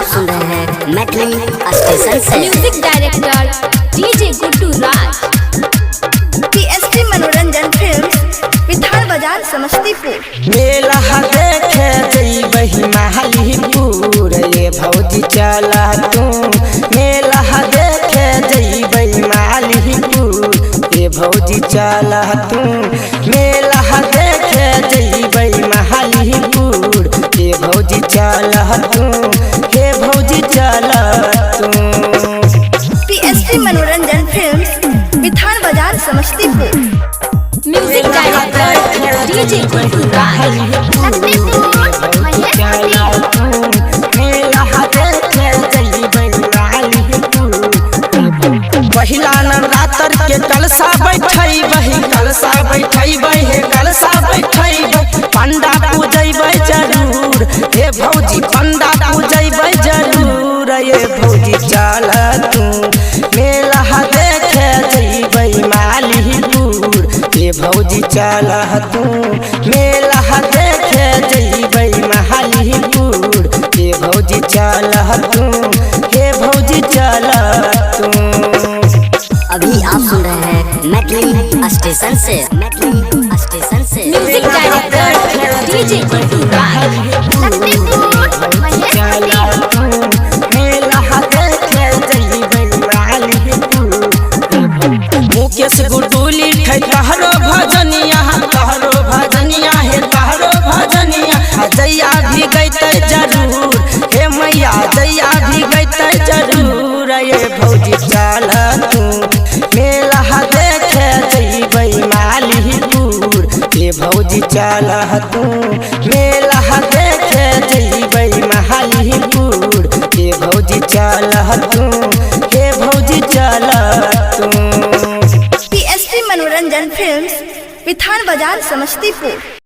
आप सुन रहे हैं मैथिली स्टेशन से। Music director DJ Guddu Raj. PSP Manoranjan film, Vithan Bazar, Samastipur. मेला देखे जइबही मालीपुर, ये भौजी चला तू। मेला देखे जइबही मालीपुर, ये भौजी चला तू। मेला देखे जइबही मालीपुर, ये भौजी चला तू, हे भौजी चला तू। पीएसपी मनोरंजन फिल्म, विधान बाजार, Samastipur. Music director DJ Guddu Raj. पहिला नवरात्र के कलशा बैठैबही, कलशा बैठैबै, हे कलशा बैठैबै, पंडा पूजैबै जरूर, हे भौजी पंडा पूजैबै जरूर। ये भौजी चल तू, मेला देखे जइबै मालीपुर, हे भौजी चल तू। मेला देखे जइबै मालीपुर, हे भौजी चल तू, हे भौजी चल तू। अभी आप सुन रहे हैं मैथिली स्टेशन से, मैथिली स्टेशन से। Music director DJ Guddu Raj. Mukesh Guddu लिखे तहरो भजनिया, तहरो भजनिया, हे तहरो भजनिया। जैया भी गैते जरूर, हे मैया जैया भी गैते जरूर। ये भौजी चल तू, मेला देखे जइबै मालीपुर, हे भौजी चल तू। मेला देखे जइबै मालीपुर, हे भौजी चल तू, हे भौजी चल तू। पीएसपी मनोरंजन फिल्म, विधान बाजार, समस्तीपुर।